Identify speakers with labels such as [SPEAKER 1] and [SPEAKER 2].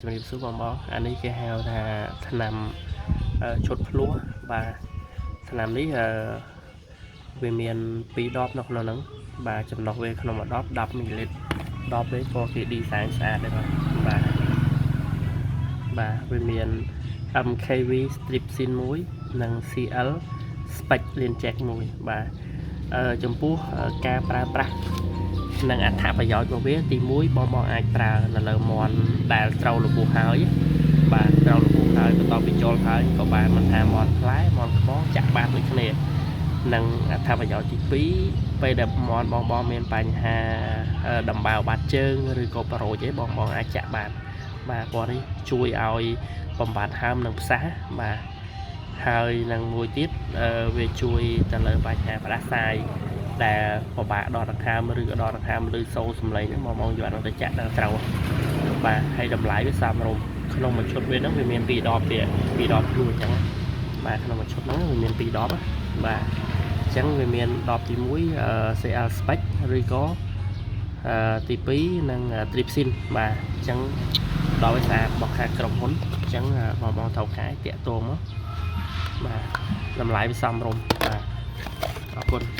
[SPEAKER 1] ជំរាបសួរបងបងអានេះគេហៅថាថ្នាំអឺឈុតភ្លោះបាទថ្នាំនេះអឺវាមាន2ដបនៅក្នុងហ្នឹងបាទចំណុះវាក្នុងមួយដប10មីលីលីត្រដបវាក៏គេ design ស្អាតដែរបាទបាទបាទវាមាន MKV Stripsin មួយនិង CL Spec Lien Jack មួយបាទអឺចំពោះការប្រើប្រាស់ និងអត្ថប្រយោជន៍របស់វាទី1បងបងអាចប្រើនៅលើមាន់ដែលត្រូវរបួសហើយបាទត្រូវរបួសហើយបន្ទាប់ពីចូលហើយក៏បានមិនថាមាន់ផ្លែមាន់ក្បងចាក់បានដូចគ្នានិងអត្ថប្រយោជន៍ទី2ពេលដែលមាន់បងបងមានបញ្ហាដំបៅបាត់ជើងឬក៏ប្រូចអីបងបងអាចចាក់បានបាទពណ៌នេះជួយឲ្យបំបត្តិហើមនិងផ្សះបាទហើយនឹងមួយទៀតវាជួយទៅលើបញ្ហាផ្ដាសាយ ដែលពិបាកដកដង្ហើមឬក៏ដកដង្ហើមឬសូរសំឡេងហ្នឹងមកមកយកអានោះទៅចាក់ដល់ត្រូវបាទហើយតម្លៃវាសមរម្យក្នុងមួយឈុតវាហ្នឹងវាមាន2ដបទៀត2ដបភ្លួអញ្ចឹងបាទក្នុងមួយឈុតហ្នឹងវាមាន2ដបបាទអញ្ចឹងវាមានដបទី1 CL Spec ឬក៏ទី2និង Tripsin បាទអញ្ចឹងដល់វាស្អាតរបស់ខាងក្រុមហ៊ុនអញ្ចឹងបងបងត្រូវការតាក់ទងមកបាទតម្លៃវាសមរម្យបាទអរគុណ។